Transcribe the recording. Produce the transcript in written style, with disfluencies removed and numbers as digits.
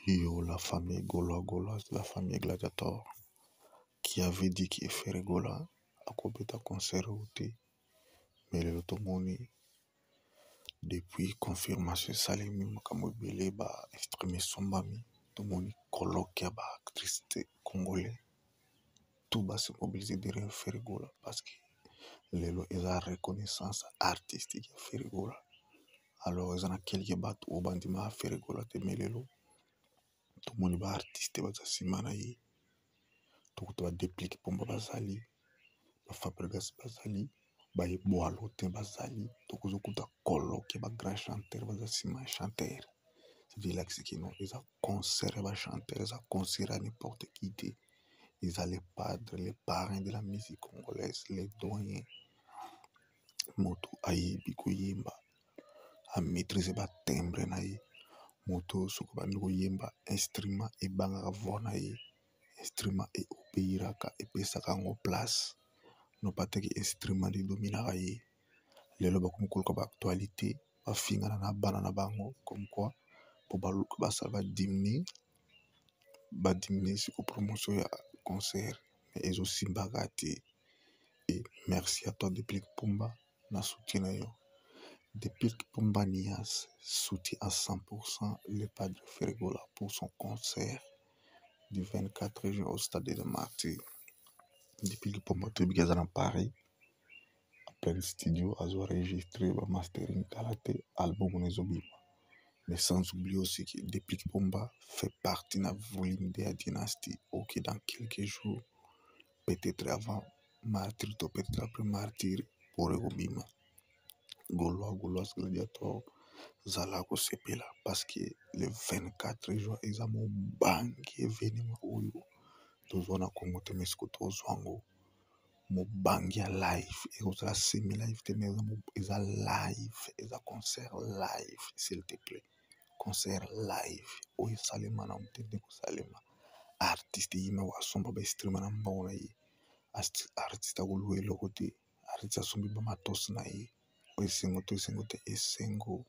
Yo, la famille gaulois-gauloise, la famille gladiator, qui avait dit que Ferre Gola akobeta concert oyo te, mais lelo tomoni depuis confirmation esalemi, makambo ebele, ba instrument esombami, tomoni colloque ya ba artiste congolais tout ba se mobiliser derrière Ferre Gola parce que lelo eza reconnaissance artistique ya Ferre Gola. Alors eza na quelques bato oyo bandimaka Ferre Gola te, mais lelo tomoni ba artiste baza nsima na ye. Tokuta ba Deplick Pomba bazali, ba Fabregas bazali, ba Eboalo te bazali, tokozokuta colloque ya ba grand chanteur baza nsima ya chanteur. C'est-à-dire elakisi kino eza concert ya ba chanteur, eza concert ya n'importe qui te, eza le padre, le parrain de la musique congolaise, le doyen, moto ayebi koyemba, amaîtrise ba timbre na ye, moto soki obandi koyemba instrument ebangaka voix na ye, instrument eobéiraka, epesaka yango place, no pas te que instrument nde edominaka ye. Lelo bakomi koluka ba actualité, bafingana na bana na bango comme quoi po baluka basala badiminuer siko promotion ya concert, mais ezosimbaka te. Et merci à toi Deplick Pomba na soutien na yo. Deplick Pomba Nias soutient à 100% le Padre Ferre Gola pour son concert du 24 juin au stade de Martyrs. Deplick Pomba toyebi aza na Paris, plein studio, azo enregistré ba mastering, kala te album na ezobima. Mais sans oublier aussi que Deplick Pomba fait partie na volume 2 ya Dynastie, ok, dans quelques jours, peut-être avant Martyr to peut-être après Martyr, pour ekobima. Gaulois, Gauloise, Gladiator, zala kosepela parce que le 24 juin eza mobangi événement oyo tozwa na Congo te, mais sikoyo tozwa yango mobangi ya live. Ekozala semi live te, mais eza live, eza concert live, s'il te plaît, concert live oyo esalema na te nde kosalema. Artiste ye moko asomba ba instrument na mbongo na ye, artiste akoluka eloko te, artiste asombi bamatos na ye. Oyo esengo to esengo te? Esengo.